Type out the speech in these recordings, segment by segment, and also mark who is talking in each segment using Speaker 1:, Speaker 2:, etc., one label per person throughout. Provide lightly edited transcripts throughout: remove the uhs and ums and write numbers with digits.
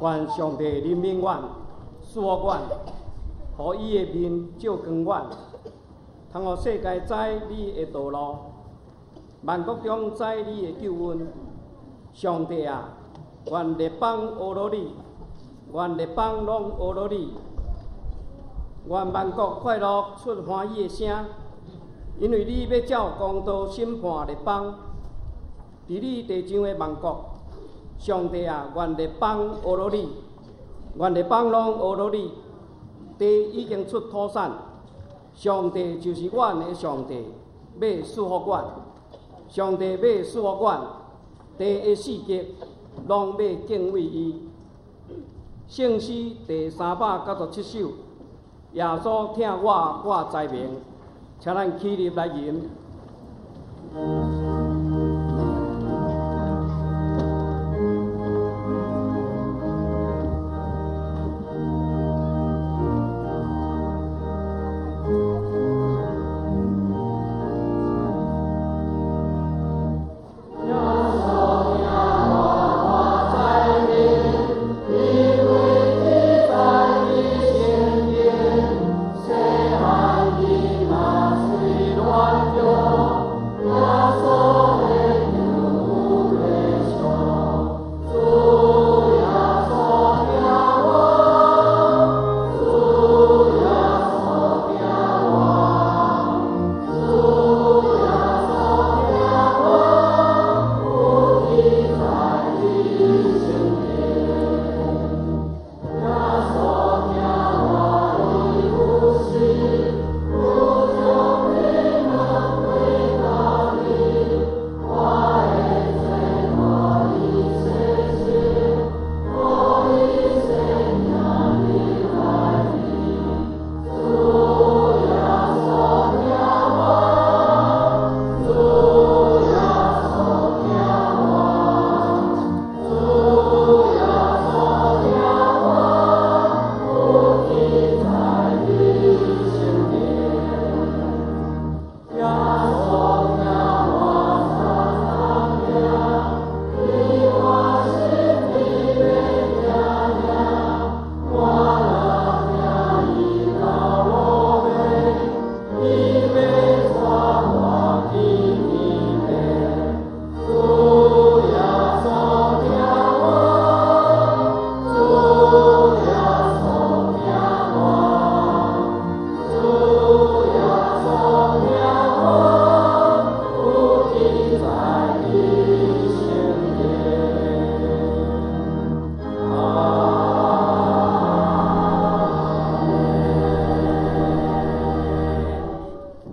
Speaker 1: 願上帝憐憫阮，賜福阮，予伊的面照光阮，通予世界知你的道路，萬國中知你的救恩。上帝啊，願列邦呵咾你，願列邦攏呵咾你，願萬國快樂出歡喜的聲，因為你欲照公道審判列邦，佇你地上的萬國。上帝啊，願列邦呵咾你，願列邦攏呵咾你。地已經出土產，上帝就是阮的上帝，欲賜福阮。上帝欲賜福阮，地的四極攏欲敬畏伊。聖詩第397首，耶穌疼我，我知明，請咱起立來吟。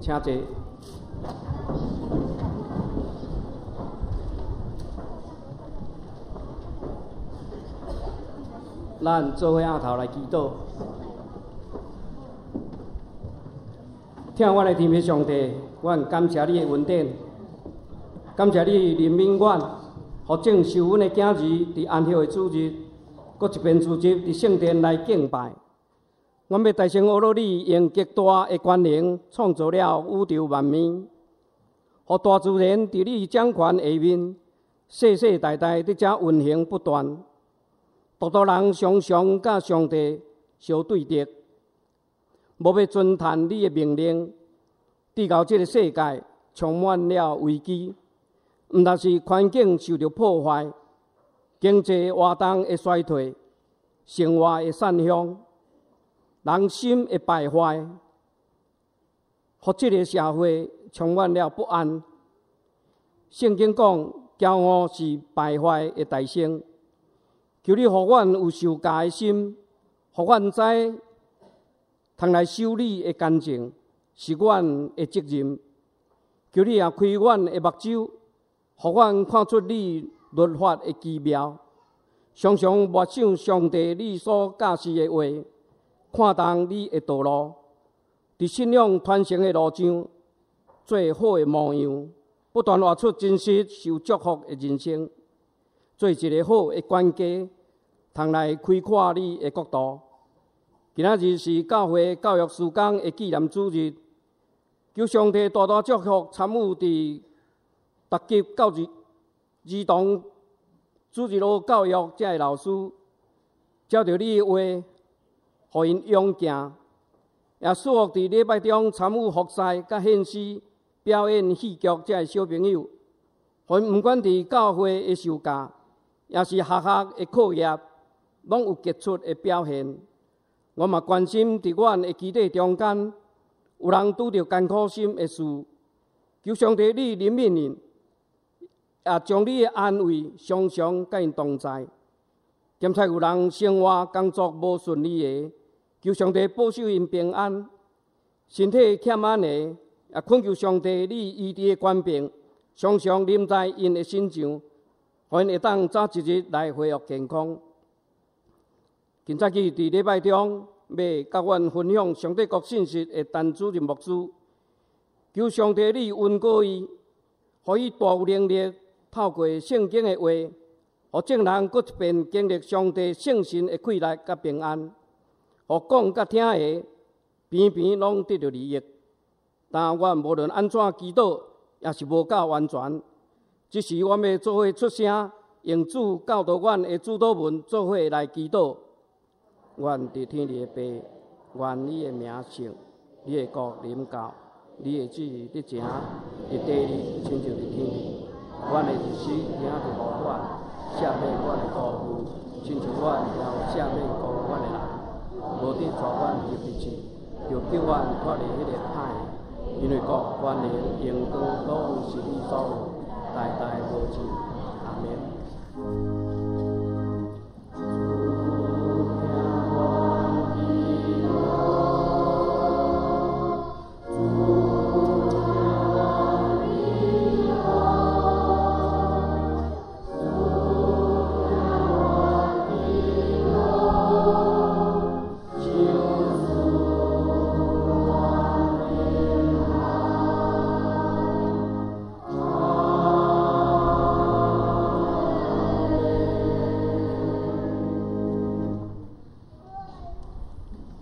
Speaker 1: 請坐。咱做伙徛頭來祈禱。疼阮的天父上帝，阮感謝你的恩典，感謝你憐憫阮，予眾受阮的囝兒佇安息的主日，閣一遍主日佇聖殿來敬拜。阮欲大聲呵咾你，用極大的權能創造了宇宙萬物，予大自然佇你掌權下面，世世代代佇遮運行不斷。獨獨人常常佮上帝相對敵，無欲遵趁你的命令，直到這个世界充滿了危機，毋但是環境受著破壞，經濟活動會衰退，生活會散鄉。人心會敗壞，予這个社會充滿了不安。聖經講，驕傲是敗壞的大生。求你予阮有受教的心，予阮知通來守你的干淨是阮的責任。求你也開阮的目睭，予阮看出你律法的奇妙，常常默想上帝你所教示的話。看重你的道路，佇信仰傳承的路上，做好的模樣，不斷活出真實受祝福的人生，做一个好的管家，通來開闊你的國度。今仔日是教會教育事工的紀念主日，求上帝大大祝福參與佇逐級教育兒童主日學教育遮的老師。照著你的話，予𪜶勇健，也賜福佇禮拜中參與服侍佮獻詩、表演戲劇這个小朋友，予𪜶毋管佇教會的受教，抑是學校的課業，攏有傑出的表現。我嘛關心佇阮的基地中間，有人拄著艱苦心的事，求上帝你憐憫𪜶，也將你的安慰常常佮𪜶同在。檢測有人生活工作無順利的，求上帝保守𪜶平安；身體欠安的，也懇求上帝你醫治的權柄，常常臨在𪜶的身上，予𪜶會當早一日來恢復健康。今早起佇禮拜中，欲佮阮分享上帝國信息的陳主任牧師，求上帝你恩膏伊，予伊大有能力，透過聖經的話，予眾人閣一遍經歷上帝聖神的氣力佮平安，予講佮聽的邊邊攏得著利益。但阮無論按怎祈禱，也是無夠完全。這時阮欲做伙出聲，用主教導阮的主禱文做伙來祈禱。阮佇天裡的爸，願你的名聖，你的國臨到，你的旨意得成，佇地裡親像佇天裡。阮的日食今日予阮，赦免阮的辜負，親像阮也有赦免辜負阮的人。無得帶阮入去試，著救阮脫離彼个歹的。因為國、權能、榮光，攏是你所有，代代無盡。阿們。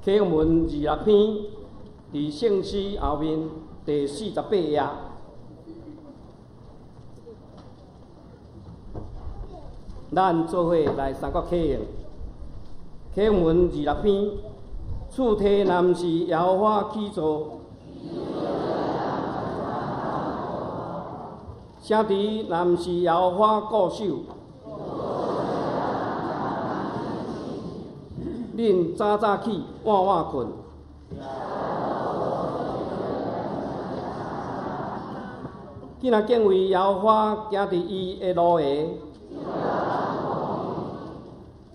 Speaker 1: 啟用文26篇，佇聖詩後面第48頁。咱做伙來三國啟用。啟用文26篇，厝體若毋是耶和華起造，城池若毋是耶和華固守，恁早早起，晚晚睏。既若敬畏耶和華，行佇伊的路的，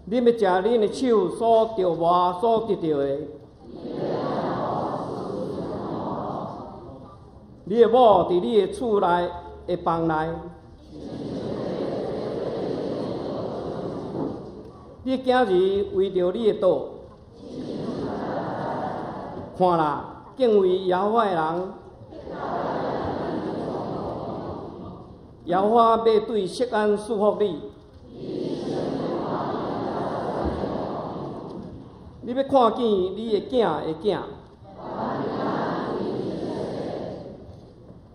Speaker 1: 恁欲食恁的手所著磨、所得著的。你的某佇你的厝內的房內，你的囝兒圍著你的桌。看啦，敬畏耶和華的人，耶和華欲對錫安賜福你。你欲看見你的囝的囝。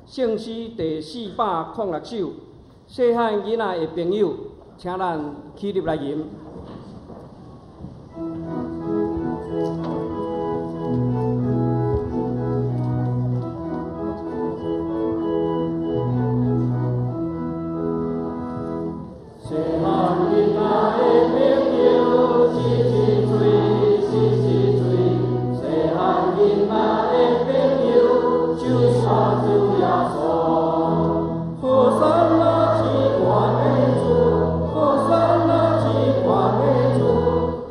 Speaker 1: 聖詩第406首，細漢囡仔的朋友，請咱起立來吟。細漢囡仔的朋友，一支喙，一支喙。細漢囡仔的朋友，就是我主耶穌。和散那，至懸的主，和散那，至懸的主，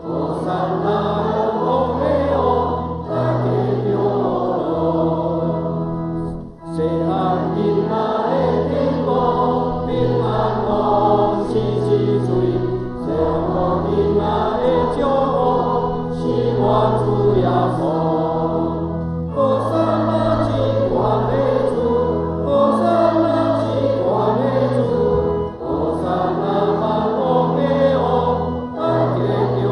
Speaker 1: 和散那，永恆的王，大家著樂。細漢囡仔的天國，平安樂，一支喙。細漢囡仔的祝福，是我主耶穌。和散那，至懸的主，和散那，至懸的主，和散那，萬王的王，大家著樂。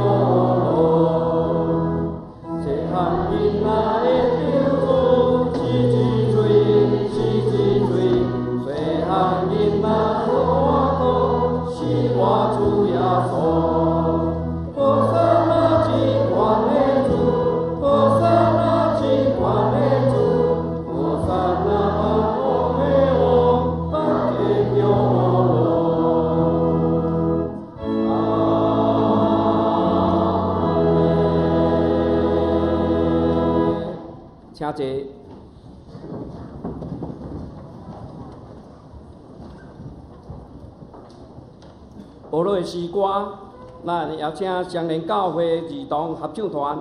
Speaker 1: 細漢囡仔的天主，一支喙，一支喙。濟。學落的詩歌，咱邀請雙連教會兒童合唱團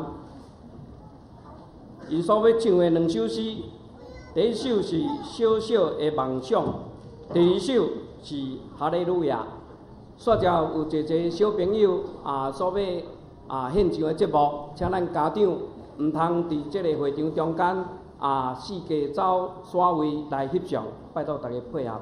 Speaker 1: ，𪜶所欲唱的兩首詩，第一首是《小小的夢想》，第二首是《哈利路亞》。煞之後有濟濟小朋友啊，所欲啊獻唱的節目，請咱家長毋通佇這个會場中間啊四界走徙位來翕相，拜託大家配合。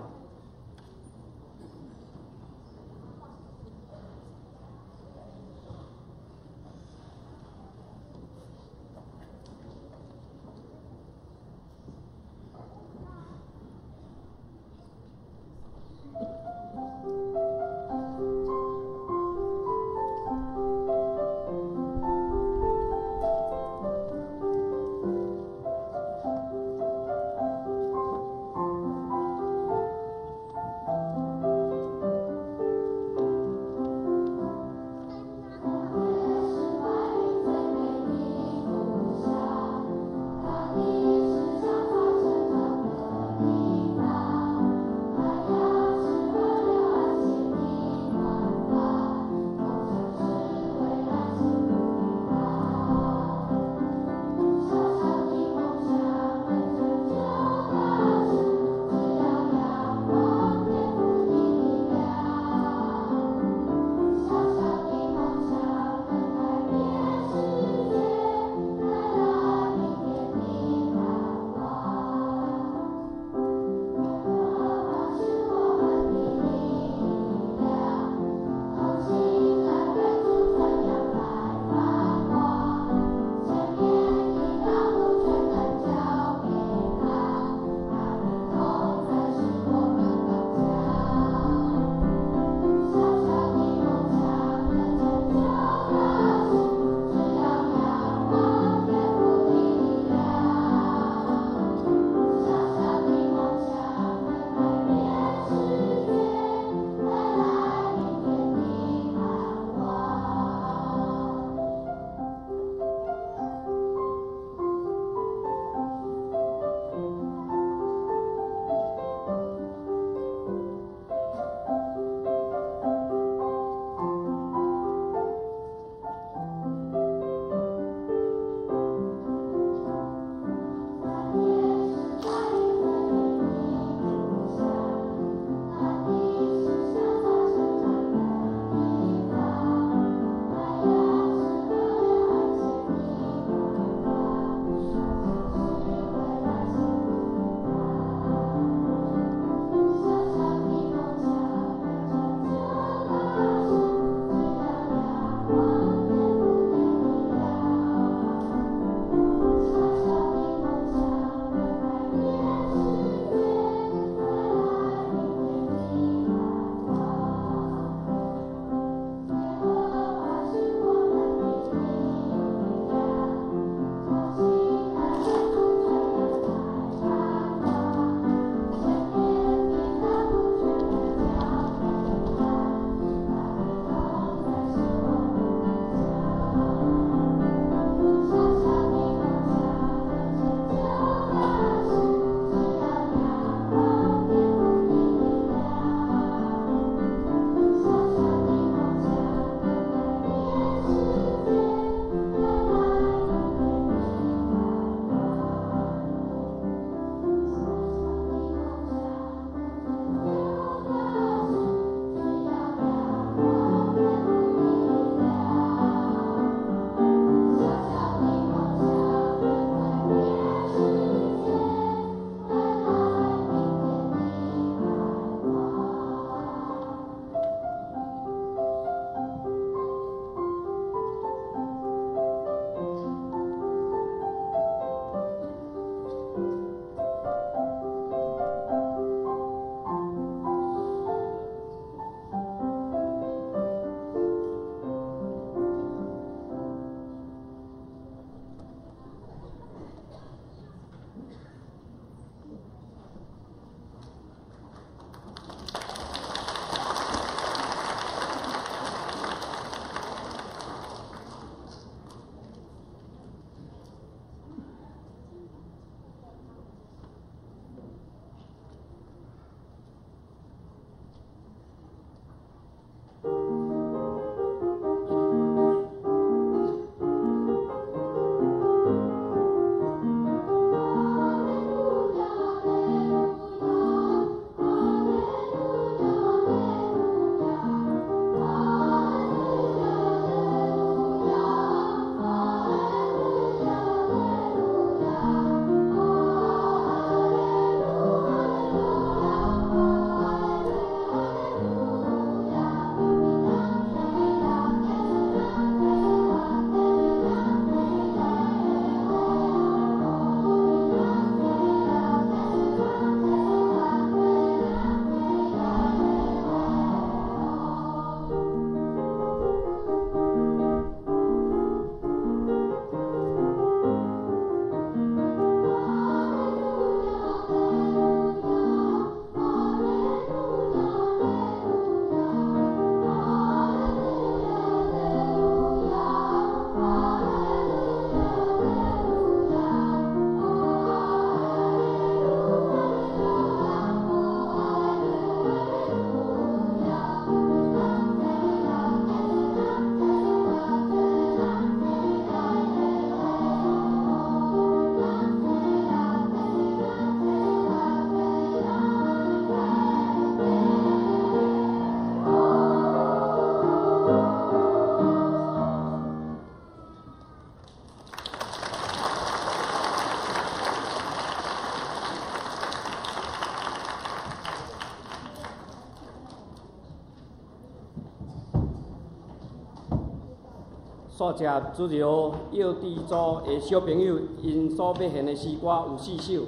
Speaker 1: 煞接主日學幼稚組的小朋友𪜶所欲獻的詩歌有四首。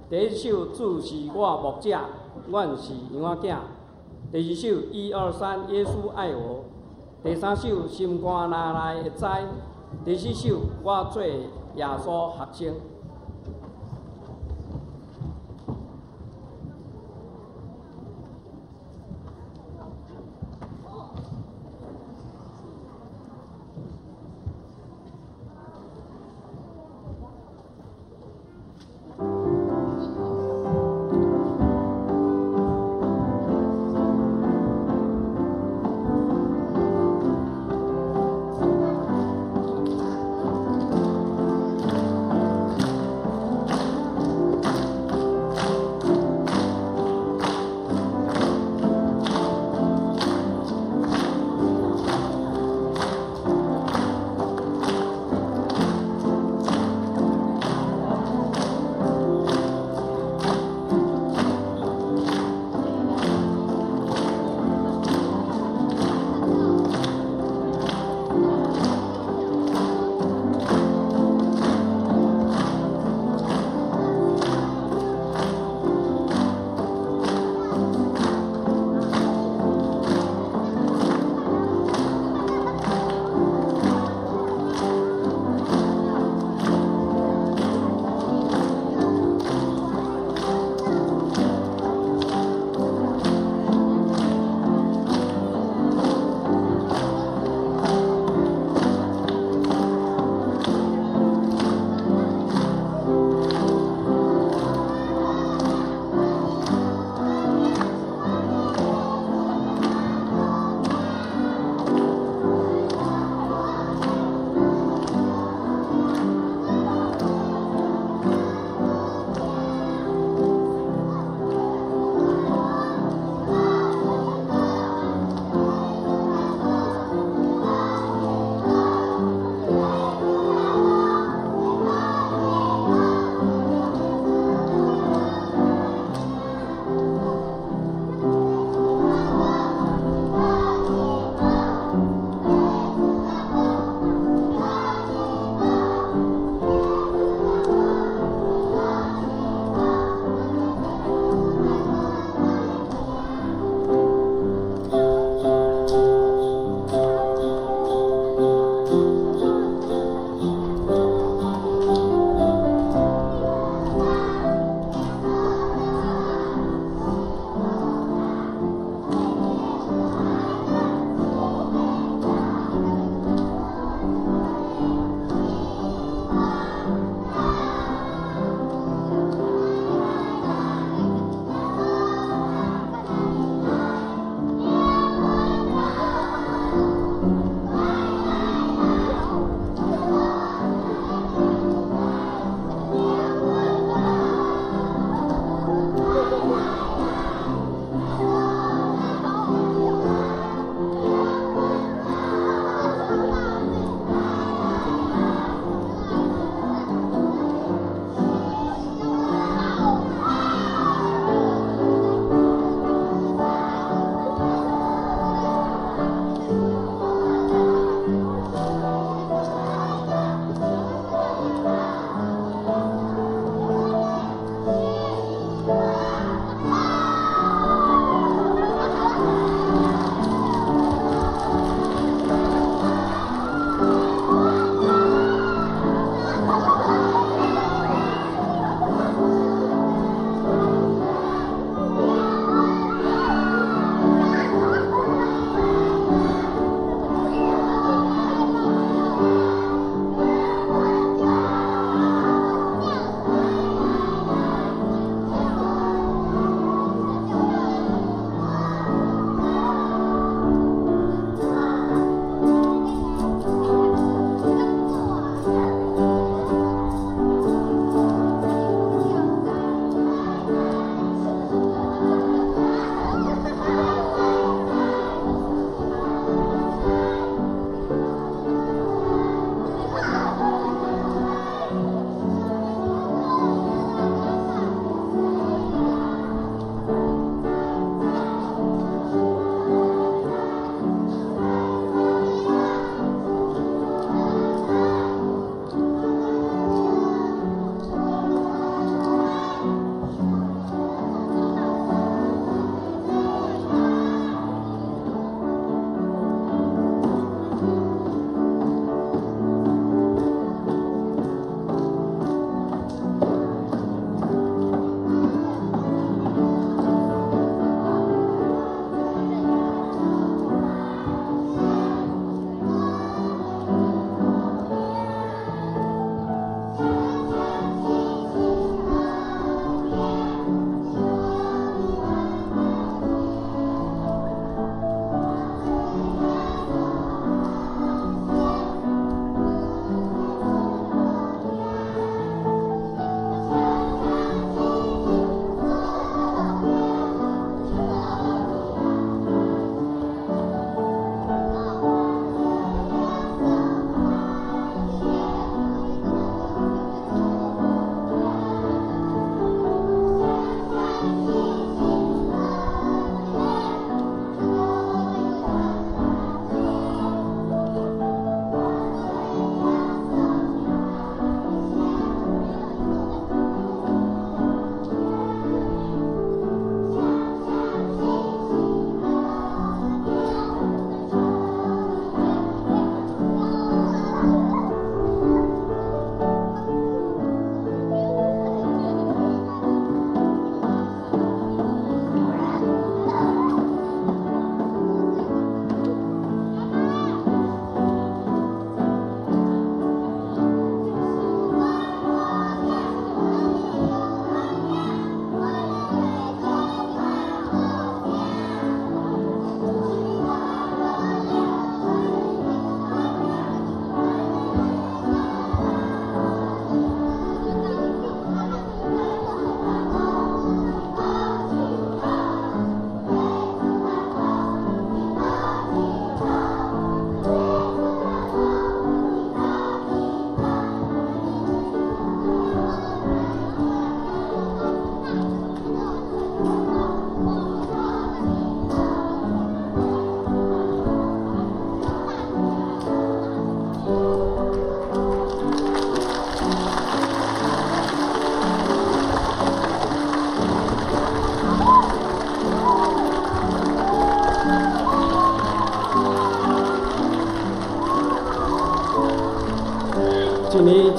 Speaker 1: 第一首，主是我牧者，阮是羊仔囝。第二首，一二三，耶穌愛我。第三首，心肝哪來會知？第四首，我做耶穌學生。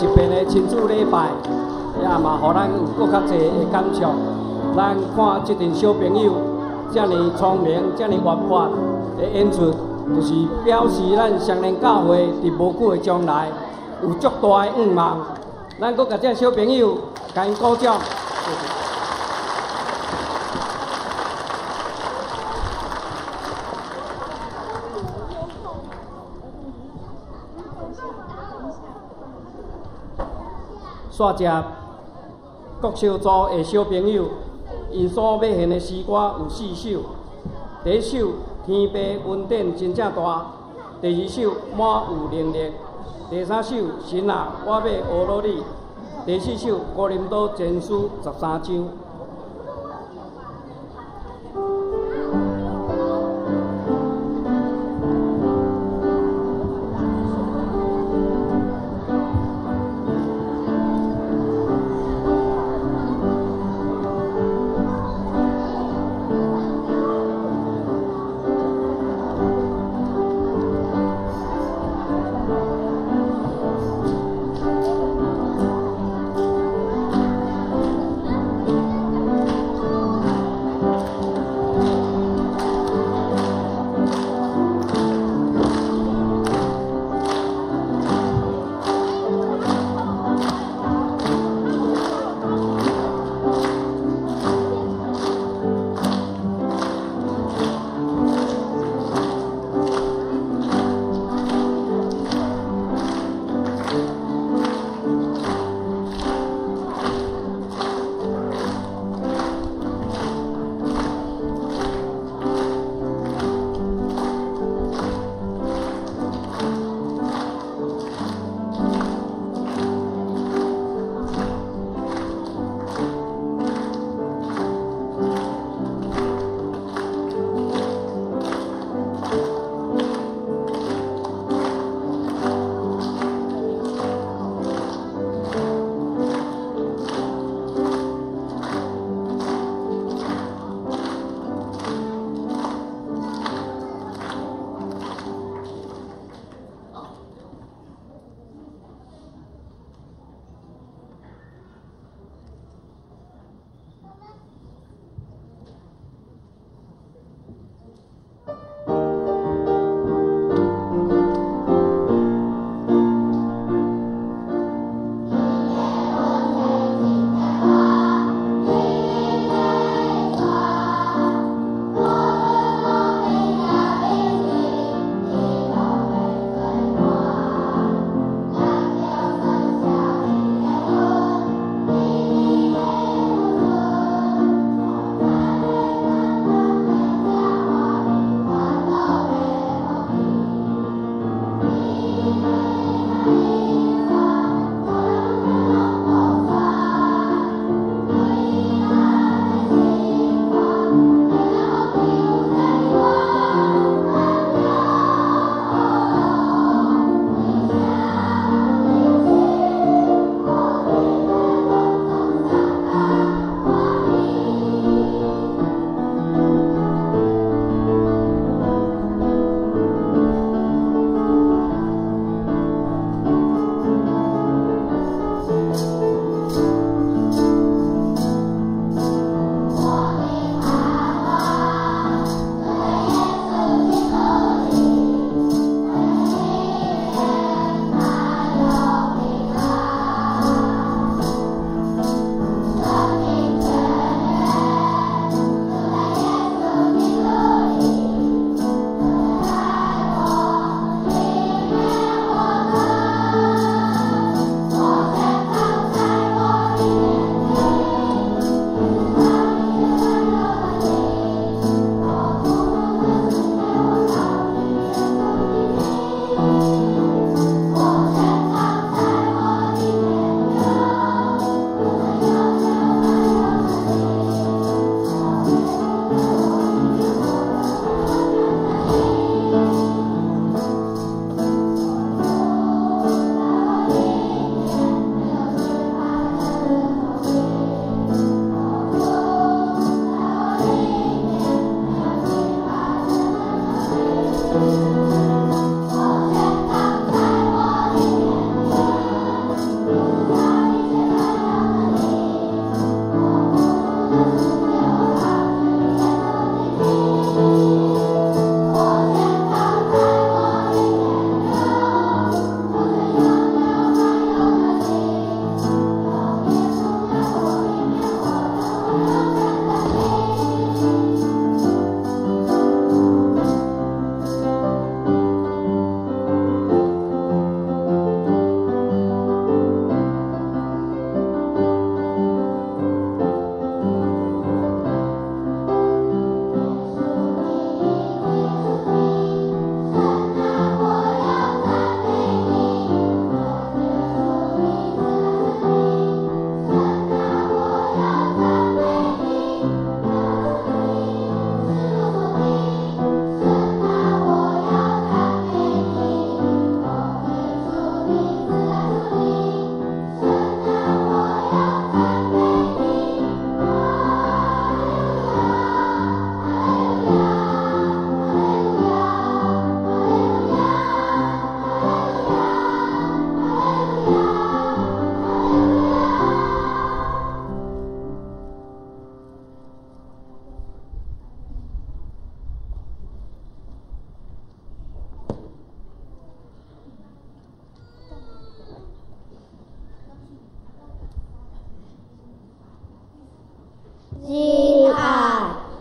Speaker 1: 一遍的親子禮拜，也嘛予咱有閣較濟的感觸。咱看這陣小朋友遮爾聰明、遮爾活潑的演出，就是表示咱雙連教會佇無久的將來有足大的願望。咱閣共這小朋友共𪜶鼓掌。謝謝。煞接國小組的小朋友，𪜶所欲獻的詩歌有四首。第一首《天父恩典真正大》，第二首《滿有能力》，第三首《神啊，我欲學落你》，第四首《哥林多前書》13章。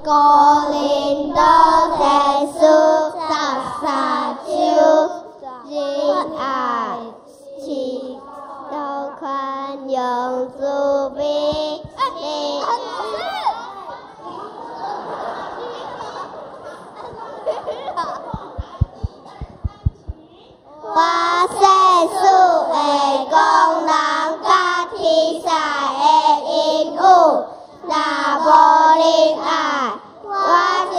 Speaker 2: 哥林多前書13章，仁愛是高寬容慈悲。我世事的功能佮天使的音符，若無仁愛，我就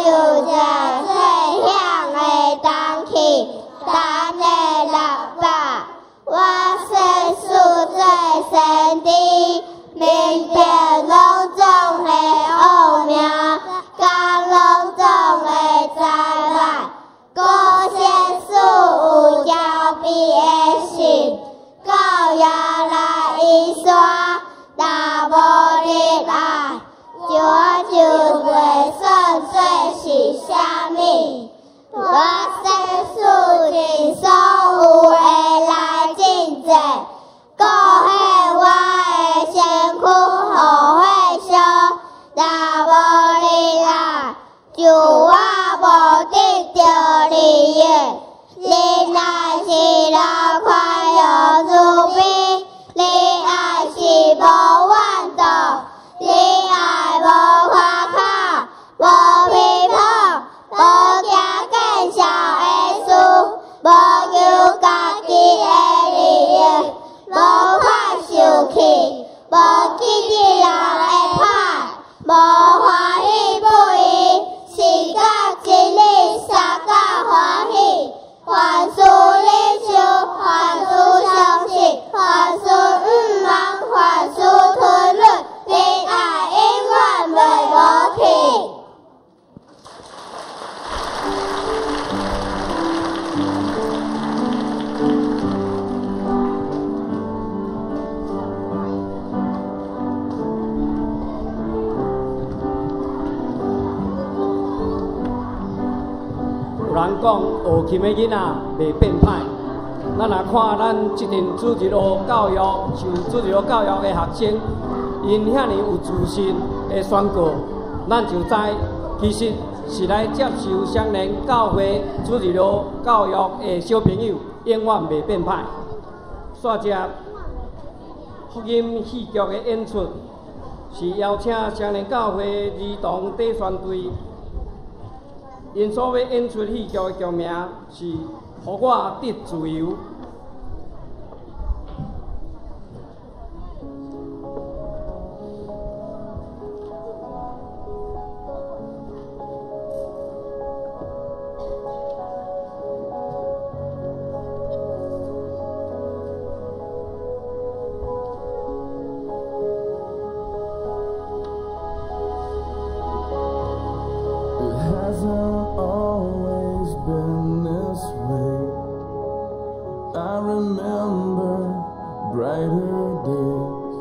Speaker 2: 像脆響的銅器，銅的喇叭。我世事做先知，明白攏總的奧妙，佮攏總的才幹。閣先事有謙卑的心，到耶來伊山，若無仁愛，就我就袂算做是啥物。我世事盡所有的來賑濟，顧彼我的身軀予火燒，若無仁愛，就我無得著利益。仁愛是留寬容慈悲，仁愛是無怨妒，仁愛無誇口，無批評，無驚見笑的事，無求家己的利益，無發受氣，無記得人的歹，無歡喜不義，是佮真理相佮歡喜。凡事忍受，凡事相信，凡事向望，凡事吞忍，仁愛永遠袂無去。
Speaker 1: 有人講學琴的囡仔袂變歹，咱若看咱這陣主日學教育受主日學教育的學生，𪜶遐爾有自信的宣告，咱就知其實是來接受雙連教會主日學教育的小朋友，永遠袂變歹。煞接福音戲劇的演出，是邀請雙連教會兒童短宣隊。𪜶所欲演出戲劇的劇名是《予我得自由》。
Speaker 3: It hasn't always been this way. I remember brighter days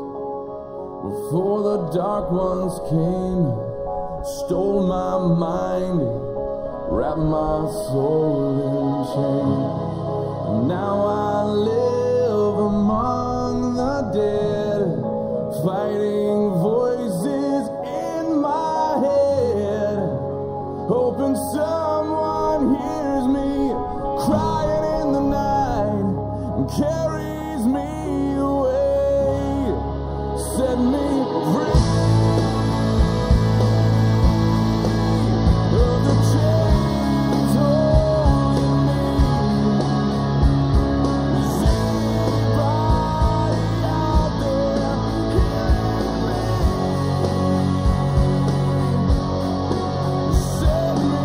Speaker 3: before the dark ones came, stole my mind, wrapped my soul in chains. Now I live among the dead, fighting voices in my head, hoping someone hears me crying in the night and carries me away. Set me free of the chains holding me. Is anybody out there hearing me? Set me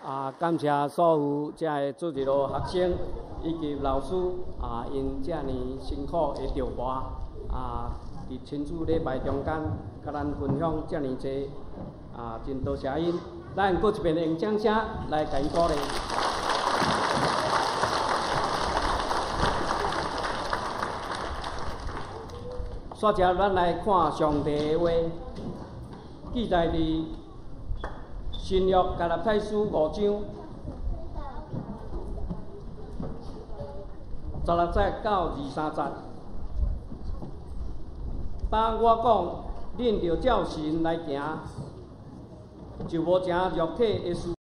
Speaker 1: 啊，感謝所有遮个主日學學生以及老師啊，𪜶遮爾辛苦的著磨啊，佇親子禮拜中間，佮咱分享遮爾濟啊，真多謝𪜶。咱閣一遍用掌聲來共𪜶鼓勵。煞接咱來看上帝的話，記載佇新約加拉太書5章16節到23節。當我講，恁著照神來行，就無成肉體的私